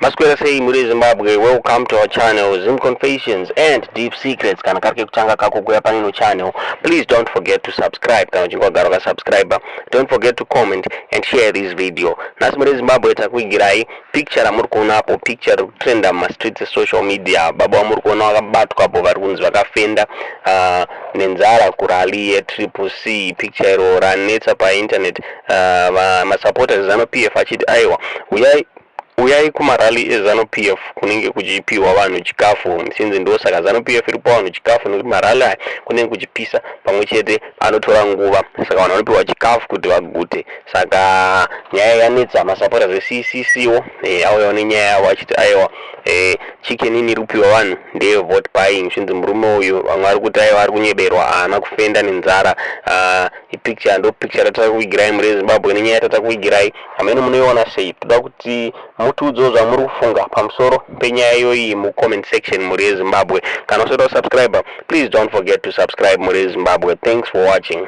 Maswera sei muri Zimbabwe? Welcome to our channel, Zim Confessions and Deep Secrets. Kana kari kekutanga kako kuuya panino channel, please don't forget to subscribe. Kana uchinge wagara wakasubscribe, don't forget to comment and share this video. Nhasi muri Zimbabwe takuigirai picture ramuri kuona apo, picture riri kutrenda mumastreets esocial media. Baba vamuri kuona vakabatwa apo vari kunzi vakafenda nenzara kurally yeTriple C. Picture iro ranetsa painternet, masupporters eZANU PF achiti aiwa, uyai uyai kumarally eZANU PF, kunenge kuchipiwa vanhu chikafu. Sinzi ndosaka ZANU PF iri kupa vanhu chikafu, nekuti marally aya kunenge kuchipisa, pamwe chete anotora nguva, saka vanhu vanopiwa chikafu kuti vagute. Saka nyaya yanetsa. Masupporters eCCC wo auyawo nenyaya yavo achiti aiwa, Chicken Inn iri kupiwa vanhu ndeye vote buying. Zvinzi murume uyu, vamwe vari kuti aiwa, ari kunyeberwa, haana kufenda nenzara. Ipicture, ndo picture ratatakuigirai muri Zimbabwe nenyaya yatatakuigirai. Hamene munoiona sei? Toda kuti mutiudzewo zvamuri kufunga pamusoro penyaya iyoyi mucomment section, muri yeZimbabwe. Kana usati wasubscribe, please don't forget to subscribe, muri yeZimbabwe. Thanks for watching.